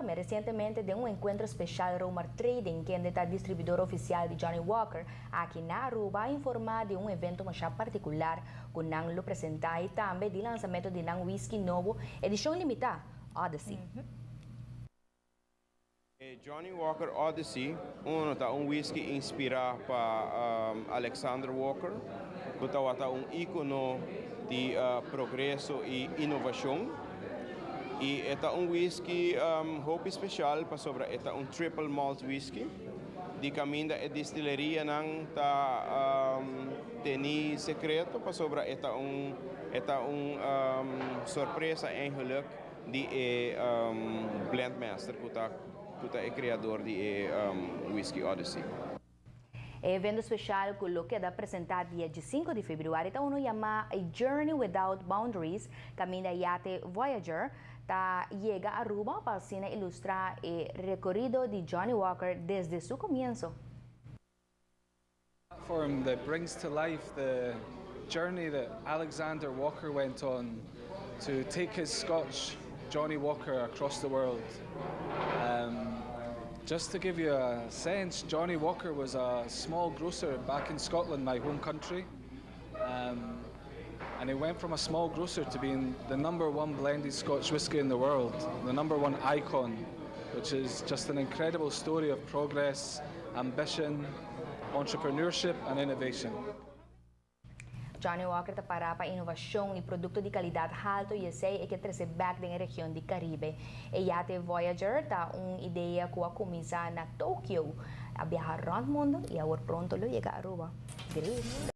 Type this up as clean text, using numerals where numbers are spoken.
Recientemente, den un encuentro special, Romar Trading, cu ta distribuidor oficial di Johnny Walker, aki na Aruba, a informa di un evento mas particular cu nan lo presenta y tambe di lansamento di un whisky nobo, edicion limita, Odyssey. Johnny Walker Odyssey, ta un whisky inspira pa Alexander Walker, cu ta un icono di progreso y inovacion. Y ta un whisky hopi special pasobra e ta un triple malt whisky. Di caminda e distilleria nan ta tene secreto pasobra e ta un sorpresa eigenlijk di e blendmaster cu ta e creador di e whisky Odyssey. E evento special cu lo keda presenta dia 5 di februari ta uno yama A Journey Without Boundaries, caminda yate Voyager ta yega Aruba pa asina ilustra e recorido di Johnny Walker desde su comienso. Platform that brings to life the journey that Alexander Walker went on to take his Scotch Johnny Walker across the world. Just to give you a sense, Johnny Walker was a small grocer back in Scotland, my home country. And he went from a small grocer to being the number one blended Scotch whisky in the world, the number one icon, which is just an incredible story of progress, ambition, entrepreneurship, and innovation. Johnny Walker ta para pa inovacion y producto di calidad halto y esey e kier trece back den region di Caribe. E yate Voyager ta un idea cu a cuminsa na Tokyo, a biaha rond mundo y awor pronto lo yega Aruba. Great.